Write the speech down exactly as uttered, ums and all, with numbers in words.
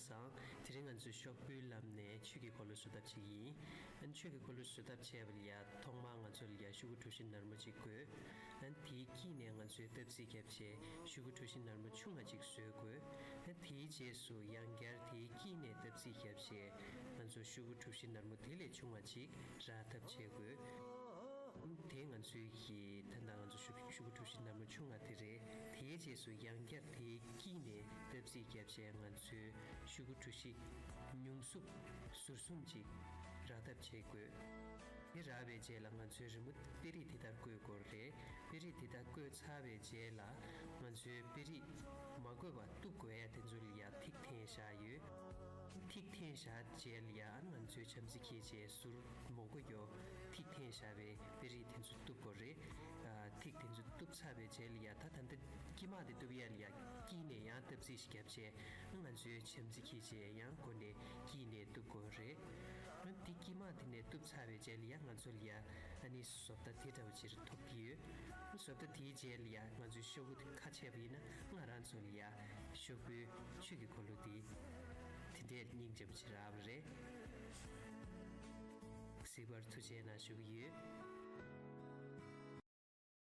སང་། དེ་རིང་ང་ཚོས་ཤོག་བུའི་ལམ་ནས་ཆོས་ཀྱི་འཁོར་ལོ་བཟོ་ཐབས་བྱེད་ཀྱི་ཡིན། ཨ་ནི་ཆོས་ཀྱི་འཁོར་ལོ་བཟོ་ཐབས་བྱས་པ་ལ་ཡ་ཐོག་མར་ང་ཚོ་ལ་ཡ་ཤོག་གུ་གྲུ་བཞི་ནར་མོ་གཅིག་དགོས། ཨ་ནི་དེའི་དཀྱིལ་ནས་ང་ཚོས་སྟབས་རྩེ་བརྒྱབ་བྱས་ཤོག་གུ་གྲུ་བཞི་ནར་མོ་ཆུང་ང་གཅིག་བཟོ་དགོས། ཨ་ནི་དེའི་རྗེས་སུ་ཡང་བསྐྱར་དེའི་དཀྱིལ་ནས་སྟབས་རྩེ་བརྒྱབ་བྱས་ང་ཚོས་ཤོག་གུ་གྲུ་བཞི་ནར་མོ་དེ་ལས་ཆུང་ང་གཅིག་རག་ཐབས་བྱེད་དགོས། དེ་ང་ཚོའི་གི་ད་ལྟ་ང་ཚོ་ཤོག་ཤོག་གུ་གྲུ་བཞི་ནར་མོ་ཆུང་ང་དེ་རེད། དེའི་རྗེས་སུ་ཡང་བསྐྱར་དེའི་དཀྱིལ་ནས་སྟབས་རྩེ་བརྒྱབ་བྱས་ང་ཚོས་ཤོག་གུ་གྲུ་བཞི་ཉུང་སུབ་ཟུར་གསུམ་ཅིག་རག་ཐབས་བྱེད་དགོས། དེ་རག་པའི་རྗེས་ལ་ང་ཚོའི་རི་མོ་དཔེ་རིས་དེ་ལྟར་བཀོད་དགོས་རེད། དཔེ་རིས་དེ་ལྟར་བཀོད་ཚར་བའི་རྗེས་ལ་ང་ཚོའི་དཔེ་རིས་མ་བཀོད་པ་གཏུབ་དགོས་ཡ་དེ་ཚོ་ལ་ཡ་ཐིག་འཐེན་བཞག་ཡོད། ཐིག་འཐེན་བཞག་རྗེས་ལ་ཡང་ང་ཚོའི་བྱམས་བརྩེ་ཁྱེད་ཅེས་ཟུར་མོ་གོ་ཡོ། ཐིག་འཐེན་བཞག་པའི་དཔེ་རིས་དེ་ཚོ་གཏུབ་དགོས་རེད། ཨ། ཐིག་དེ་ཚོ་གཏུབ་ཚར་བའི་རྗེས་ལ་ཡ་ད་ད་ལྟ་དཀྱིལ་མ་དེ་གཏུབ་ཡ་ལ་ཡ་དཀྱིལ་ནས་ཡང་སྟབས་རྩེ་ཞིག་བརྒྱབ་བྱས་ང་ཚོའི་བྱམས་བརྩེ་ཁྱེད་ཅེས་ཡང་སྒོ་ནས་དཀྱིལ་ནས་གཏུབ་དགོས་རེད། ཨ། དེ་དཀྱིལ་མ་དེ་ནས་གཏུབ་ཚར་བའི་རྗེས་ལ་ཡ་ང་ཚོ་ལ་ཡ་ཨ་ནི་བཟོ་ལྟ་དེ་འདྲ་བོ་ཅིག་ཐོབ་ཀྱི་ཡོད། བཟོ་ལྟ་དེའི་རྗེས་ལ་ཡ་ང་ཚོའི་ཤོག་བུ་དེ་ཁ་ཕྱེ་བ་ཡིན་ན་ང་རང་ཚོ་ལ་ཡ་ཤོག་བུའི་ཆོས་ཀྱི་འཁོར་ལོ་དེ་དེ་འདྲའི་སྙིང་རྗེ་པོ་ཅིག་རག་པ་རེད། གཟིགས་པར་ཐུགས་རྗེ་གནང་ཞུ་གི་ཡོད།